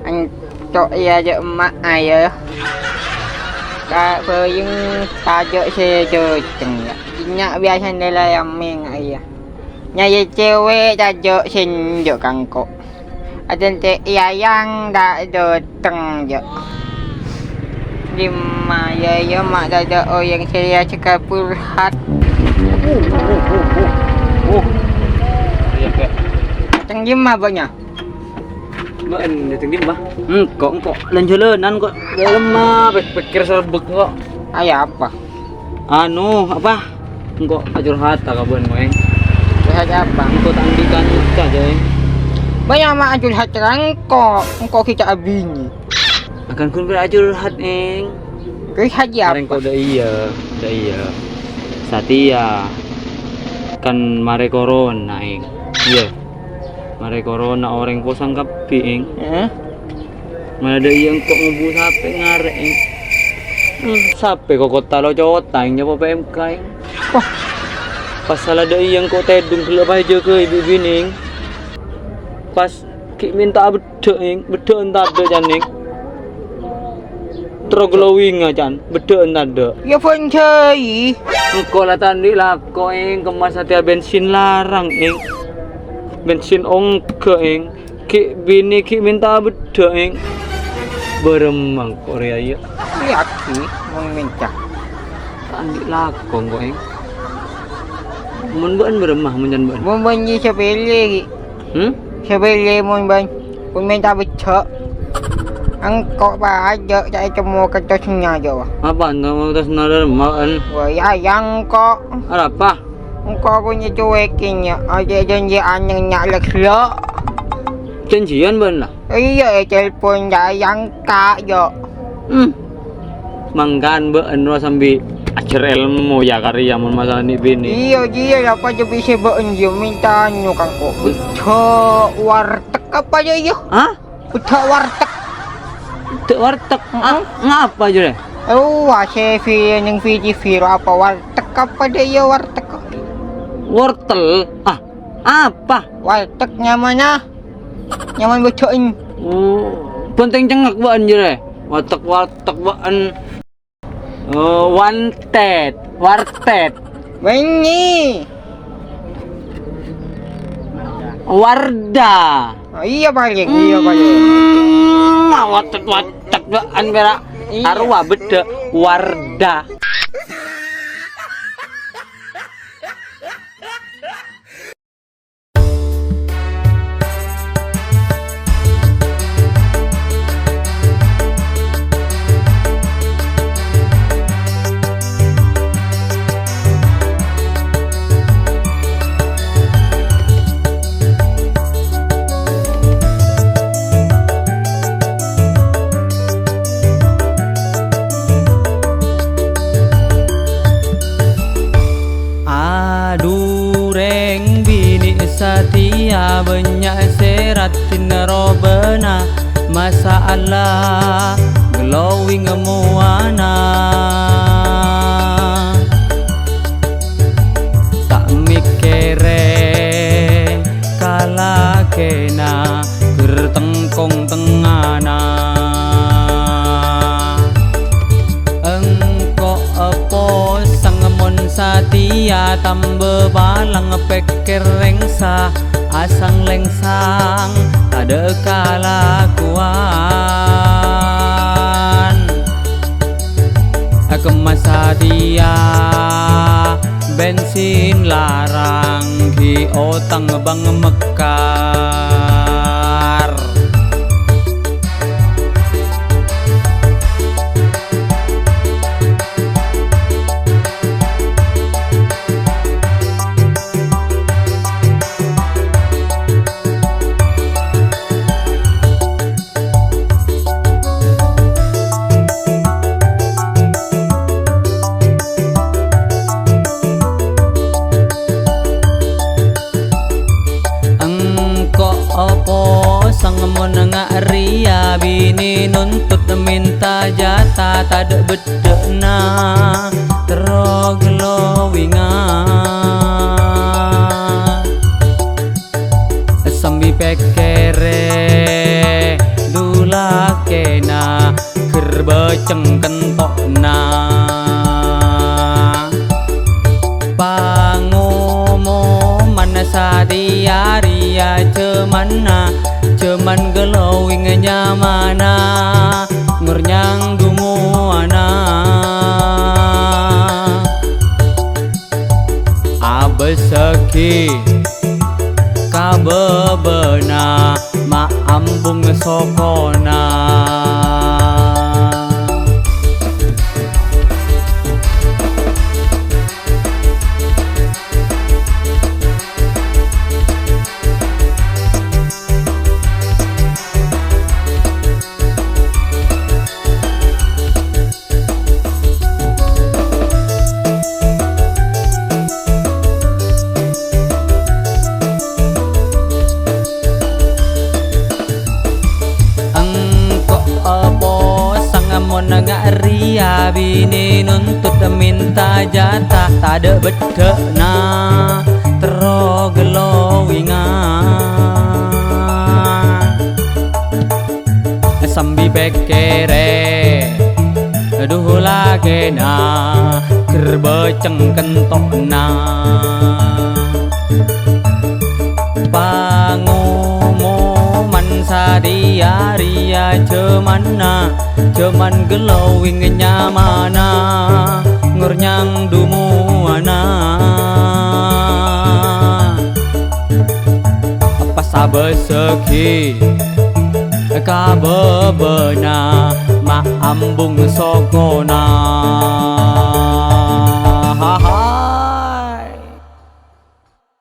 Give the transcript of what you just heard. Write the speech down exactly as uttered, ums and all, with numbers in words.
Ènto' iyâ jâ' emma' iyâ. Ka' bhâjheng tajâ' sè cocèng iyâ. Nya' biyasana la yamèng iyâ. Nya' iyâ cèwèk tajâ' sè enjâ' ka ènko'. Adânte' iyâ yang ta' dâteng jâ'. Dimma iyâ, iyâ ma' tadâ' orèng sè iyâ cè' ka purhat. Iyâ, Kak. Cèng dimma bâ'na? Bâ'en dâteng dimma? Ènko', ènko' lan-jhâlânan ko'. Dâlemma, pèk-, pèkkèr serbuk ko'. Aya apa? Anu, apa? Ènko' acurhat ka bâ'en, Ngoèng. Curhat apa? Ènko' ta' andikan ca'na, Eng. Bâ'na ma' acurhat ka ènko', ènko' ghi' ta' abinè. Akan ghun bâ'en acurhat, Eng. Curhat apa? Arèng ko' dâ' iyâ, dâ' iyâ. Satèya kan marè corona, Eng. Iyâ. Marè corona orèng posang kabbhi, Eng. Heeh. Mala dâ' iyâ ènko' ngobu sapè ngarè', Eng. Hmm, sapè ko' kotta lo-cota, Eng, nyapa P M K, Eng. Wah. Pas sala dâ' iyâ ènko' tèdung ghellâ' pas èjâgâi bi' binè, Eng. Pas ghi' mènta'a beddhâ', Eng. Beddhâ'ân tadâ', can, Eng. Terro glowinga, can. Beddhâ'ân tadâ'. Iyâ, bânjâi. Ènko' la ta' andi' lako, Eng. Kemma satèya bensin larang, Eng. Bensin ongghâ, Eng. Ghi' binè ghi' mènta'a beddhâ', Eng. Bârâmma ènko' rèya, iyâ. Iyâ, ghi', mon mènta. Ta' andi' lako ènko', Eng. Mon bâ'en bârâmma, mon can bâ'en? Mon bâ'en jiyâ sapèlè, ghi'. Hmm? Sapèlè mon bâ'en. Pon mènta beddhâ'. Ènko' pajâ' ta' ètemmo ka tosna jâ', wa. Apa? Ènto' tosna dâremma, bâ'en? Wa, iyâ, iyâ, ènko'. Arapa? Ènko' pon ècuwèkè, nya'. Ajâ' jhânjhi anyar nya' lèk-lèk. Jhânjhiyân bâ'en, la? Iyâ, ètelpon jâ' èangka', jâ'. Hmm. Mangkana bâ'en rowa sambi ajhâr èlmo, yâ, karè, yâ, mon masalah nè' binè. Iyâ, jiyâ, la, apa jâ' bisa bâ'en, jiyâ, mènta anu, kangko. Beddhâ' warteg apa, jâ', iyâ? Hah? Beddhâ' warteg. Beddhâ' warteg? Nga-, Heeh. Ngapa, jârèya? Oh, A C V neng V T V ro apa warteg apa dâ' iyâ warteg? Wortel. Ah, apa? Warteg nyamana. Nyaman beddhâ'ân. Oh, bhântèng cengngak bâ'en jârèya. Warteg-warteg bâ'en. Oh, wanted, warted. Bânnè. Warda. Oh, iyâ, palèng, iyâ, palèng. Hmm, warteg-warteg bâ'en pèra'. Iyâ. Arowa beddhâ' Warda. Adhu rèng binè' satèya bânnya' sè raddhinna robâna, masyaallah glowing mowana. Ta' mèkkèrè ka lakèna, ghâr tengkong tengngana. Èngko' èposang mon satèya tamba palang pèkkèr rèngsa, asang-lèngsang tadâ' kalakowan. Kemma satèya bensin larang ghi' otang bâng mekkar. Èngko' èposang mon nga' rèya binè nuntut mènta jata tadâ' beddhâ'na terro glowinga. Sambi pèkkèrè dhu la cengkento'na. Pangomoman satèya rèya jhâmanna, jhâman glowing nyamana, ngornyang dumowana. Abâssaghi ka bâbâna, maambung sokona. Engko' aposang mon nga' rèya binè nontot mènta jata, tadâ' beddhâ'na terro glowinga. Sambi pèkkèrè, dhu lakèna, ghârbâ cengkento'na. Pangomoman satèya rèya jhâmanna, jhâman glowing nyamana, ngornyang dumowana. Pas abâssaghi ka bâbâna, maambung sokona.